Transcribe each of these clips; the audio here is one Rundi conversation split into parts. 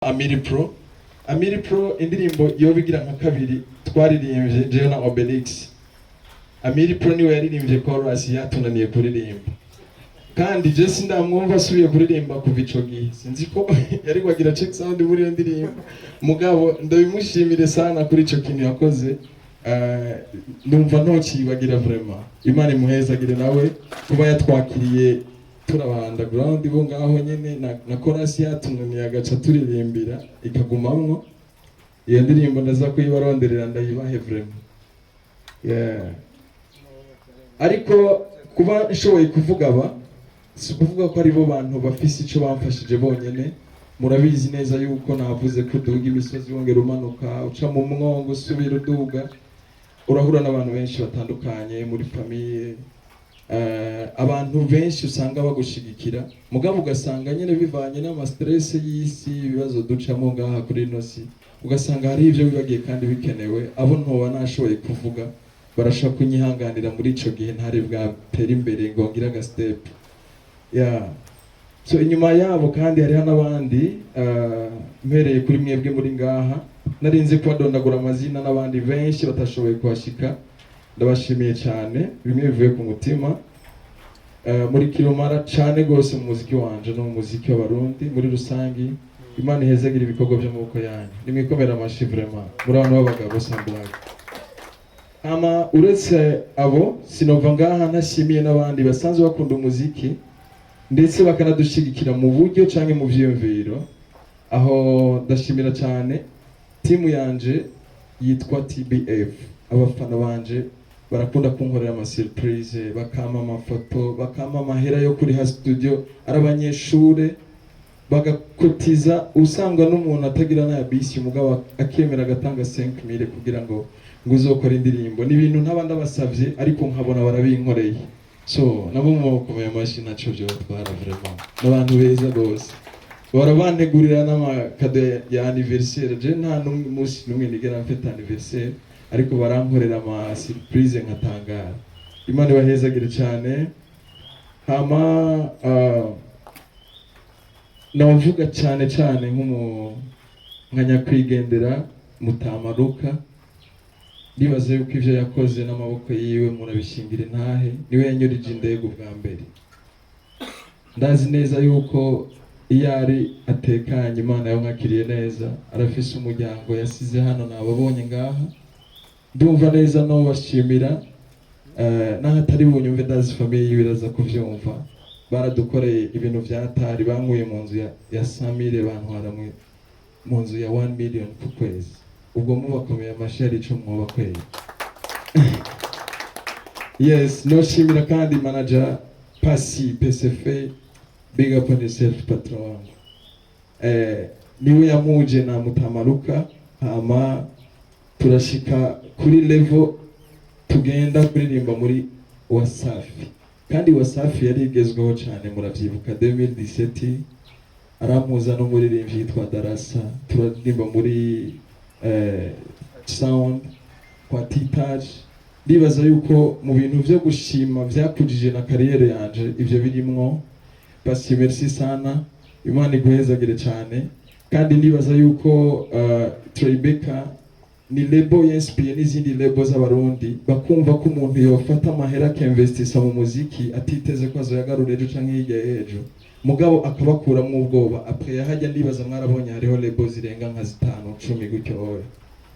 Amiri Pro, Amiri Pro, indirimbo yoba igira nka kabiri twaririmbye jewe na Obelix. Amiri Pro niwe yaririmbye chorus yatunaniye kuririmba, kandi je sindamwumva asubiye kuririmba kuva ico gihe. Sinzi ko yari kwagira check sound muri iyo ndirimbo, mugabo ndabimushimire sana kuri ico kintu yakoze. Numva ntocibagira vraiment. Imana imuhezagire nawe kuba yatwakiriye turaba underground bo ngaho nyene na chorus yatunaniye agaca turirimbira ikagumamwo. Iyo ndirimbo ndaza kuyibaronderera ndayibahe vraiment, yeah. Ariko kuba nshoboye kuvuga aba, si ukuvuga ko ari bo bantu bafise ico bamfashije bonyene. Murabizi neza yuko navuze ko uduga imisozi wongera umanuka, uca mu mwongo usubira uduga, urahura n'abantu benshi batandukanye muri famille, abantu benshi usanga bagushigikira, mugabo ugasanga nyene bivanye n'ama stress y'isi, ibibazo ducamo ngaha kuri ino si, ugasanga hari ibyo bibagiye kandi bikenewe. Abo ntoba nashoboye kuvuga barashobora kunyihanganira muri ico gihe ntari bwatere imbere ngo ngire aga step, yeah. So inyuma yabo kandi hariho n'abandi, mpereye kuri mwebwe muri ngaha, narinzi kubadondagura amazina, n'abandi benshi batashoboye kuhashika. Ndabashimiye cyane bimwe bivuye ku mutima. Muri kirumara cyane rwose mu muziki wanje no mu muziki w'Abarundi muri rusangi. Imana ihezagire ibikorwa by'amaboko yanyu. Nimwikomera amashi vraiment, muri abantu b'abagabo sans blague. Hama uretse abo, sinova ngaha ntashimiye n'abandi basanzwe bakunda umuziki ndetse bakanadushigikira mu buryo canke mu vyiyumviro. Aho ndashimira cyane timu yanje yitwa TBF. Abafana banje barakunda kunkorera ama surprise, bakampa amafoto, bakampa amahera yo kuriha studio, ari abanyeshure bagakotiza. Usanga n'umuntu atagira n'aya bisi, umugabo akemera agatanga 5000 kugira ngo uzokore indirimbo. Ni ibintu ntaba ndabasavye, ariko nkabona barabinkoreye. So nabo mubakomeye amashyi, ntaco vyobatwara vraiment. N'abantu beza gose, bahora bantegurira n'ama cadeaux ya anniversaire. Je nta n'umunsi n'umwe nigera mfata anniversaire, ariko barankorera ama surprise nkatangara. Imana ibahezagire cyane. Hama navuga cyane cyane nka nyakwigendera Mutamaruka. Ndibaza yuko ivyo yakoze n'amaboko yiwe murabishingira intahe. Niwe yanyurije indege ubwa mbere. Ndazi neza yuko iyo ari atekanye, Imana yamwakiriye neza, arafise umuryango yasize hano, nababonye ngaha. Ndumva neza no bashimira, naho atari bunyumve, ndazi famille yiwe iraza kuvyumva. Baradukoreye ibintu vyatari bankuye mu nzu ya 100 mille, bantwara mu nzu ya 1 million ku kwezi. Ubwo mubakomeye amashi hari ico mwoba kweli. Yes, noshimira kandi manager Pasi PCF, big up on yourself patron wangu. Niwe yamuje na Mutamaruka, hama turashika kuri level tugenda kuririmba muri Wasafi. Kandi Wasafi yari igezweho cyane, muravyibuka 2017, arampuza n'umuririmbyi yitwa Darasa, turaririmba muri sound kwa T-Touch. Ndibaza yuko mu bintu vyo gushima vyakujije na carrière yanje ivyo birimwo. Basi merci sana, Imana iguhezagire cyane. Kandi ndibaza yuko Tribeca ni label y'inspire n'izindi label z'Abarundi, bakumva ko umuntu yofata amahera akinvestisa mu muziki atiteze ko azoyagarura ejo canke hirya y'ejo, mugabo akabakuramwo ubwoba. Après yahajya, ndibaza mwarabonye hariho label zirenga nka zitanu, 10 gutyo. Oya,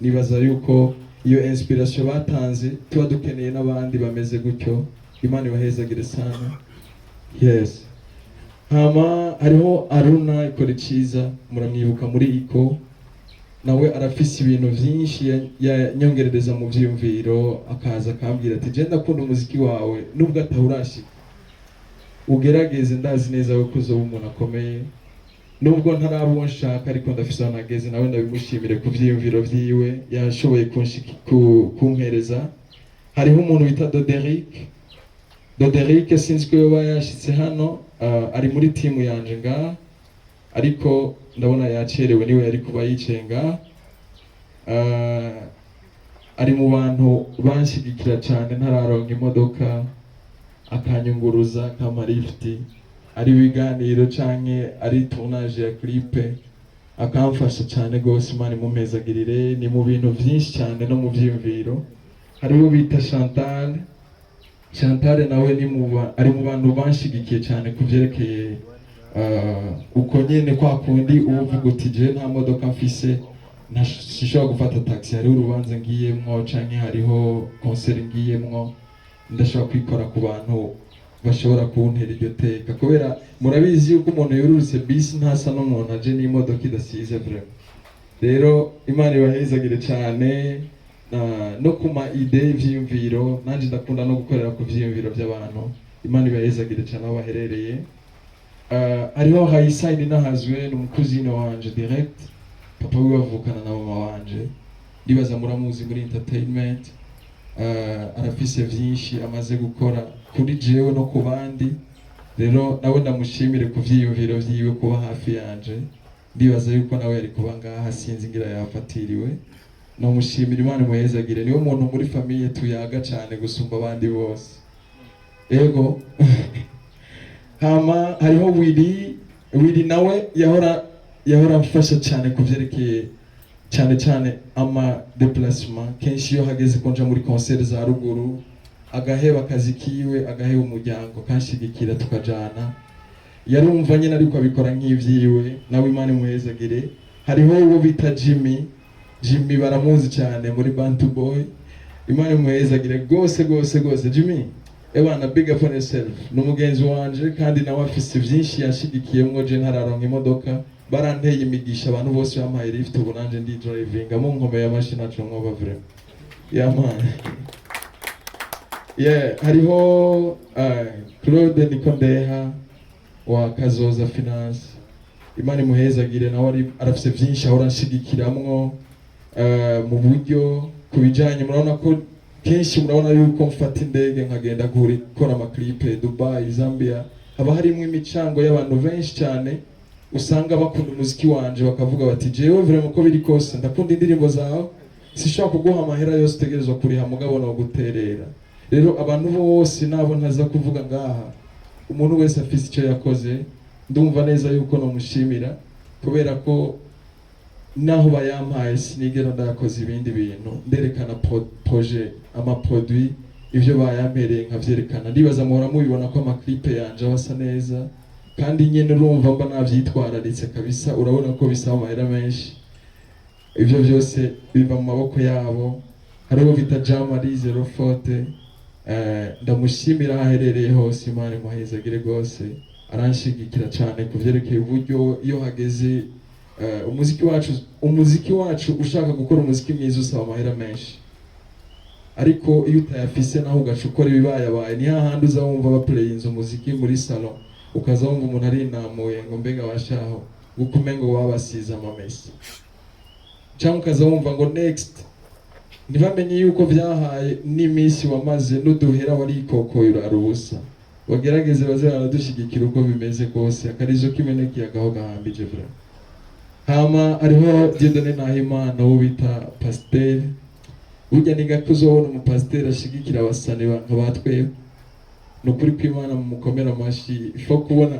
nibaza yuko iyo inspiration batanze tuba dukeneye n'abandi bameze gutyo. Imana ibahezagire sana. Yes, hama hariho Aruna ikora iciza, muramwibuka muri iko, nawe arafise ibintu vyinshi yanyongerereza mu vyiyumviro, akaza akambwira ati: "Je ndakunda umuziki wawe nubwo atawurashika, ugerageze, ndazi neza ko uzoba umuntu akomeye nubwo ntaraba uwo nshaka, ariko ndafise aho nageze." Nawe ndabimushimire ku vyiyumviro vyiwe yashoboye kumpereza. Hariho umuntu bita Doderic. Doderic sinzi ko yoba yashitse hano, ari muri timu yanje ngaha, ariko ndabona yacerewe, niwe yari kuba yicaye ngaha. Ari mu bantu banshigikira cyane ntararonka imodoka, akanyunguruza, akampa lift, ari ibiganiro canke ari tournage ya clip. Akamfasha cyane rwose. Imana imumpezagirire, ni mu bintu byinshi cyane no mu byiyumviro. Hariho bita Chantal. Chantal nawe ni mu ari mu bantu banshigikiye cyane ku byerekeye uko nyene kwa kundi uba uvuga uti: "Je nta modoka mfise, sinshobora gufata taxi, hariho urubanza ngiyemwo canke hariho concert ngiyemwo, ndashobora kwikora ku bantu bashobora kuntera iryo teka." Kubera murabizi yuko umuntu yururutse bisi ntasa n'umuntu aje n'imodoka idasize, vraiment. Rero Imana ibahezagire cyane no kuma idées, ivyiyumviro. Nanje ndakunda no gukorera ku vyiyumviro by'abantu. Imana ibahezagire cyane aho baherereye. Hariho Hayisayidi nahazwe, ni umukuzine wanje direct, papa wiwe avukana na mama wanje. Ndibaza muramuzi muri entertainment. Arafise vyinshi amaze gukora kuri jewe no ku bandi. Rero nawe ndamushimire ku vyiyumviro vyiwe, kuba hafi yanje. Ndibaza yuko nawe yari kuba ngaha, sinzi ngira yafatiriwe. Nomushimira, Imana imuhezagire. Niwe muntu muri famille tuyaga cane gusumba abandi bose. Ego. Hama hariho Willy. Willy nawe yahora amfasha cyane ku vyerekeye cyane cyane ama déplacement. Kenshi iyo hageze ko nja muri concert za ruguru, agaheba akazi kiwe, agaheba umuryango, kanshigikira tukajana. Yarumva nyine, ariko abikora nk'ivyiwe. Nawe Imana imuhezagire. Hariho uwo bita Jimmy. Jimmy baramuzi cyane muri Bantu Boy. Imana imuhezagire rwose rwose rwose. Jimmy, ebana, big up on yourself. Ni umugenzi wanje kandi nawe afise vyinshi yashigikiyemwo. Je ntararonka imodoka, baranteye imigisha abantu bose bampaye lift. Ubu nanje ndi driving mu nkomeye amashi, naco nkoba, vraiment. Yeah man, yeah. Hariho Claude Nikondeha wa Kazoza Finance. Imana imuhezagire. Nawe arafise vyinshi ahora anshigikiramwo mu buryo ku bijanye, murabona ko kenshi murabona yuko mfata indege nkagenda gukora ama clip Dubai, Zambia. Haba harimwo imicango y'abantu benshi cyane usanga bakunda umuziki wanje, bakavuga bati: "Jewe vraiment, uko biri kose ndakunda indirimbo zawe, sishobora kuguha amahera yose utegerezwa kuriha, mugabo no guterera." Rero abantu bose nabo ntaza kuvuga ngaha, umuntu wese afise icyo yakoze, ndumva neza yuko nomushimira, kubera ko naho bayampaye sinigera ndayakoze ibindi bintu. Nderekana projet, ama produit, ivyo bayampereye nkavyerekana. Ndibaza muhora mubibona ko ama clip yanje aba asa neza, kandi nyene urumva mba navyitwararitse kabisa. Urabona ko bisaba amahera menshi. Ivyo byose biva mu maboko yabo. Hariho bita Jean Marie Zero Forte. Ndamushimira aho aherereye hose, Imana imuhezagire rwose. Aranshigikira cyane ku vyerekeye uburyo. Iyo hageze umuziki wacu, ushaka gukora umuziki mwiza usaba amahera menshi, ariko iyo utayafise naho ugaca ukora ibibayabaye, ni hahandi uza wumva baplayinze umuziki muri salon, ukaza wumva umuntu arinamuye ngo: "Mbega bashaho guko umengo babasize amamesa?" Cyangwa ukaza wumva ngo next. Ntibamenye yuko vyahaye n'iminsi wamaze n'uduhera warikokoye urara ubusa. Bagerageze baze baradushyigikira uko bimeze kose. Akarizo k'imeneke agaho gahambije, vraiment. Hama hariho Dieudonné Nahimana, uwo bita pasiteri. Burya ni gake uzobona umupasiteri ashigikira abasani nka ba twebwe. Ni ukuri kw'Imana, mumukomera amashyi. Ifo kubona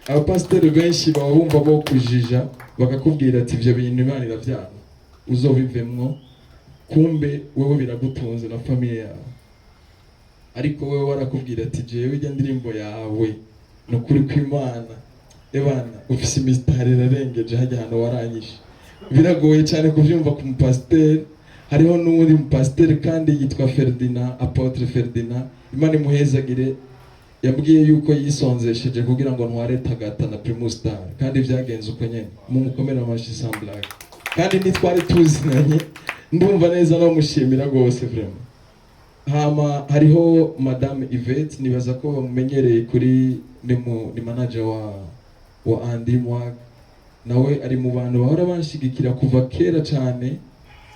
abapasiteri benshi baba bumva bo kujija, bakakubwira ati: "Ibyo bintu Imana iravyanga, uzobivemwo." Kumbe wewe biragutunze na famille yawe, ariko wewe warakubwira ati: "Jewe ijya ndirimbo yawe, ni ukuri kw'Imana, ebana, ufise imisitari irarengeje, hajya ahantu waranyishe." Biragoye cyane kuvyumva ku mupasiteri. Hariho n'uwundi mupasiteri kandi yitwa Ferdinand, Apôtre Ferdinand, Imana imuhezagire. Yambwiye yuko yisonzesheje kugira ngo ntware Tagata na Primus Star, kandi vyagenze uko nyene. Mumukomere amashi, sans blague. Kandi ntitwari tuzinanye, ndumva neza no mushimira rwose, vraiment. Hama hariho Madame Yvette, nibaza ko bamumenyereye kuri ni manager wa Andy Mwag. Nawe ari mu bantu bahora banshigikira kuva kera cyane,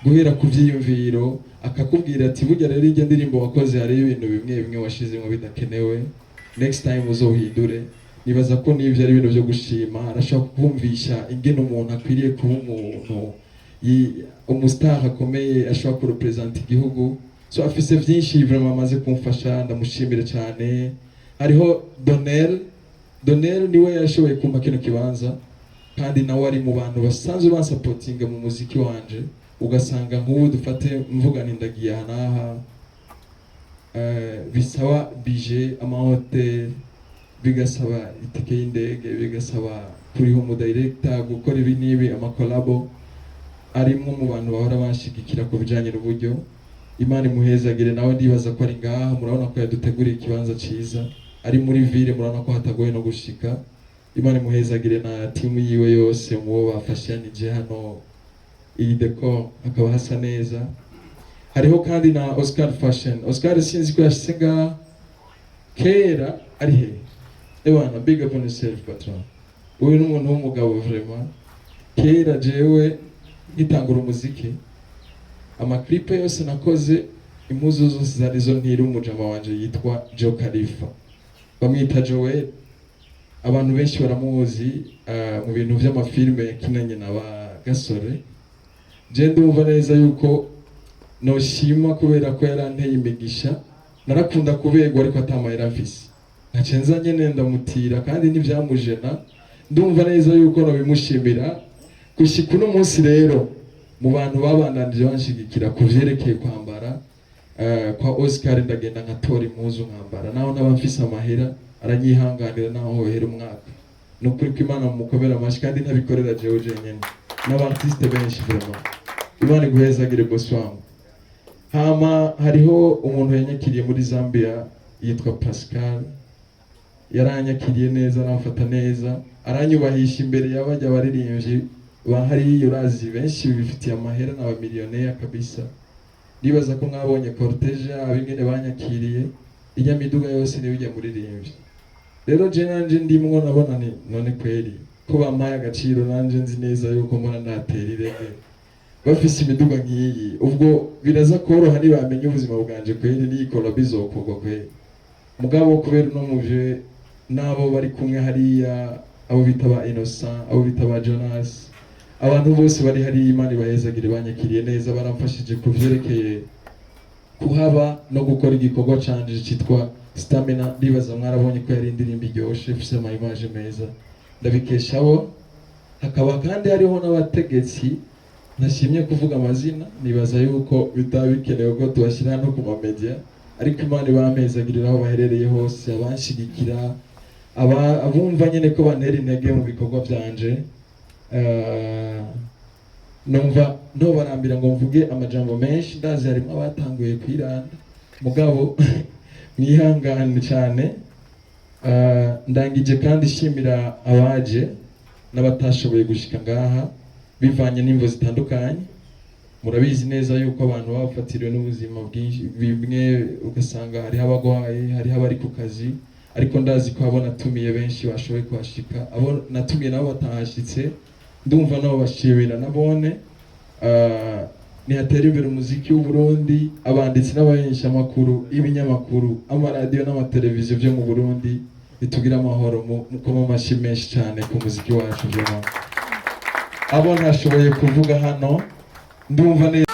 guhera ku vyiyumviro, akakubwira ati: "Burya rero ijya ndirimbo wakoze, hariho ibintu bimwe bimwe washizemo bidakenewe, next time uzohindure." Nibaza ko n'ivyo ari ibintu byo gushima. Arashobora kukumvisha ingene umuntu akwiriye kuba umuntu umustar akomeye, ashobora kurepresenta igihugu. So afise vyinshi vraiment amaze kumfasha, ndamushimire cyane. Hariho Donel. Donel niwe yashoboye kumpa kino kibanza. Kandi nawe ari mu bantu basanzwe bansapotinga mu muziki wanje. Ugasanga nk'ubu dufate mvuga nti ndagiye aha n'aha, bisaba budget, amahoteli, bigasaba itike y'indege, bigasaba kuriha umudirector, gukora ibi n'ibi, amakolabo, arimwo mu bantu bahora banshigikira ku bijanye n'uburyo. Imana imuhezagire nawe. Ndibaza ko ari ngaha. Murabona ko yaduteguriye ikibanza ciza, ari muri ville, murabona ko hatagoye no gushika. Imana imuhezagire na timu yiwe yose mubo bafashanije hano iyi décor hakaba hasa neza. Hariho kandi na Oscar Fashion. Oscar sinzi ko yashitse ngaha kera. Ari he? Ewana, big up on yourself, patron. Uyu ni umuntu w'umugabo vraiment. Kera jewe nkitangura umuziki, amaklipe yose nakoze, impuzu zose zari zo ntira umujama wanje yitwa Joe Khalifa, bamwita Joel. Abantu benshi baramuzi mu bintu vy'amafilme yakinanye na ba Gasore. Je ndumva neza yuko noshima kubera ko yaranteye imigisha. Narakunda kuberwa, ariko atamahera mfise, nkaca nza nyene ndamutira, kandi ntivyamujena. Ndumva neza yuko nobimushimira gushika uno munsi. Rero mu bantu babandanije banshigikira ku vyerekeye kwambara, kwa Oscar ndagenda nkatora impuzu nkambara, naho naba mfise amahera aranyihanganira, naho hohera umwaka. Ni ukuri ko Imana mumukomera amashyi, kandi ntabikorera jewe jenyene, n'aba artiste benshi. Vraiment, Imana iguhezagire, boss wangu. Hama hariho umuntu yanyakiriye muri Zambia yitwa Pascal. Yaranyakiriye neza, aramfata neza, aranyubahisha imbere y'abajya baririmbyi ba hariya. Urazi benshi bifitiye amahera n'abamiliyoneri kabisa. Ndibaza ko mwabonye cortège yabo ingene banyakiriye, ijya miduga yose niyo ijya muririmbyi. Rero je nanje ndimwo, nabona ni none kweri ko bampaye agaciro, nanje nzi neza yuko mbona ndatera irege bafise imiduga nk'iyi. Ubwo biraza koroha nibamenya ubuzima bwanje kweri, n'iyi collabo izokorwa kweri. Mugabo kubera uno muvye n'abo bari kumwe hariya, abo bita ba Innocent, abo bita ba Jonas, abantu bose bari hariya, Imana ibahezagire, banyakiriye neza, baramfashije ku vyerekeye kuhaba no gukora igikorwa canje citwa Stamina. Ndibaza mwarabonye ko yari indirimbo iryoshe, ifise ama image meza. Ndabikesha abo. Hakaba kandi hariho n'abategetsi ntashimye kuvuga amazina, nibaza yuko bitaba bikenewe ko tubashyira no ku mamedia, ariko Imana ibampezagirira aho baherereye hose, abanshigikira, abumva nyine ko bantera intege mu bikorwa byanje. Numva ntobarambira ngo mvuge amajambo menshi, ndazi harimo abatanguye kwiranda, mugabo mwihangane cyane. Ndangije kandi shimira abaje n'abatashoboye gushika ngaha bivanye n'imvo zitandukanye. Murabizi neza yuko abantu baba bafatiriwe n'ubuzima bwinshi, bimwe ugasanga hariho abagwaye, hariho abari ku kazi, ariko ndazi ko abo natumiye benshi bashoboye kuhashika. Abo natumiye nabo batahashitse, ndumva nabo bashimira nabone. Nihatera imbere umuziki w'u Burundi, abanditsi n'abamenyeshamakuru, ibinyamakuru, amaradiyo n'amateleviziyo byo mu Burundi bitugire amahoro. Mukoma amashyi menshi cyane ku muziki wacu vraiment. Abo ntashoboye kuvuga hano, ndumva neza.